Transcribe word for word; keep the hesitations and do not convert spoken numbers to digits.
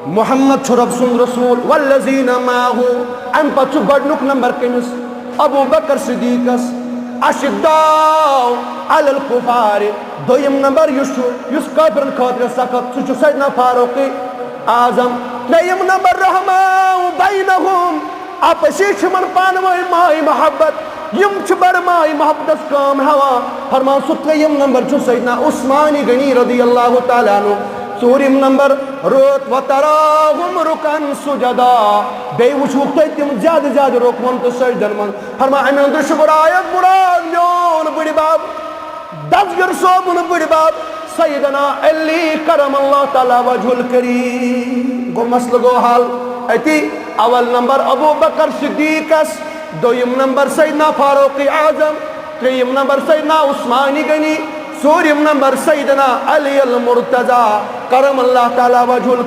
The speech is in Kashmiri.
محمد چھُ رب سُنٛد رسول۔ والذین معه، اَمہِ پتہٕ چھُ گۄڈٕنیُک نمبر کٔمِس؟ ابو بکر صدیقس۔ اشداء علی الکفار، دوٚیِم نمبر یُس چھُ، یُس کٲفرن خٲطرٕ سخت، سُہ چھُ سیدنا فاروق اعظم۔ ترٛیٚیِم نمبر رحماء بینہم، آپسی چھِ یِمن پانہٕ ؤنۍ ماے محبت، یِم چھِ بڑٕ ماے محبتس کٲم ہٮ۪وان۔ فرمان سُہ ترٛیٚیِم نمبر چھُ سیدنا عثمان غنی رضی اللہ تعالیٰ عنہ۔ ژوٗرِم نمبر روت وتراہم رکعا سجدا، بیٚیہِ وٕچھوکھ تُہۍ تِم زیادٕ زیادٕ رکوعن تہٕ سجدن منٛز۔ فرمان اَمہِ اندرٕ چھُ مراد، مراد میون بٕڈِ بب دستگیر صٲبُن بٕڈِ بب سیدنا علی کرم اللہ تعالیٰ وجہ الکریم۔ گوٚو مسلہٕ گوٚو حل أتی۔ اول نمبر ابو بکر صدیقس، دوٚیِم نمبر سیدنا فاروق اعظم، ترٛیٚیِم نمبر سیدنا عثمان غنی، ژوٗرِم نمبر سیدنا علی المرتضی کرم اللہ تعالیٰ وجہ الکریم۔